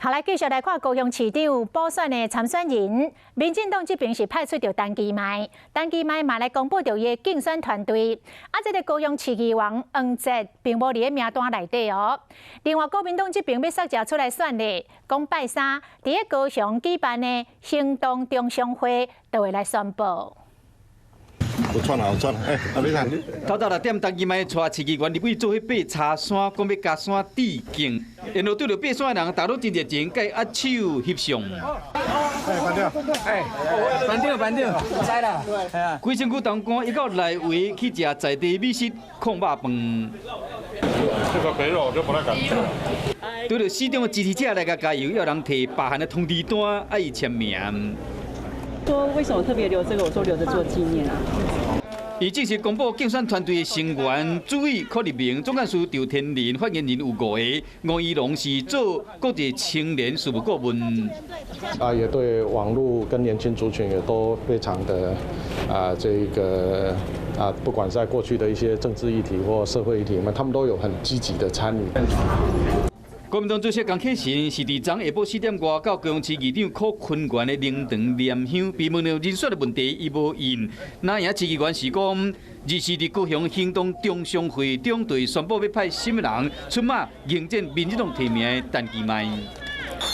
好，來繼續來看高雄市長補選的參選人，民進黨這邊是派出著陳其邁，陳其邁嘛來公布著伊的競選團隊。啊，這个高雄市議員黃捷並無佇咧名單內底哦。另外，國民黨這邊欲捒者出來選咧，講拜三佇咧高雄舉辦的行動中常會，就會來宣布。有串啊，有串，哎，阿你看。透早6點，陳其邁帶市議員入去做伙爬柴山，講欲共山致敬。沿路對著爬山的人，大家攏真熱情，共伊握手翕相。哎，班長，哎，班長，班長，知啦，係啊。規身軀澹汗，伊到內圍去食在地美食炕肉飯。這個肥肉就不太敢吃。對著市長的支持者來共加油，有人提百項的通知單，愛伊簽名。說為什麼特別留這個？我說留着做紀念啊。伊正式公布競選團隊的成員，主委柯立明、總幹事趙天麟、發言人有五個，吳怡農是做國際青年事務顧問。啊，也對網路跟年輕族群也都非常的啊，這個啊，不管在過去的一些政治議題或社會議題，嘛，他們都有很積極的參與。國民黨主席江啟臣是佇昨下晡4點外到高雄市議長柯坤元的靈堂念香，被問著人選的問題，伊無應。那贏市議員是講，日是佇高雄行動中常會中隊宣布欲派啥物人出馬迎戰民進黨提名的陳其邁。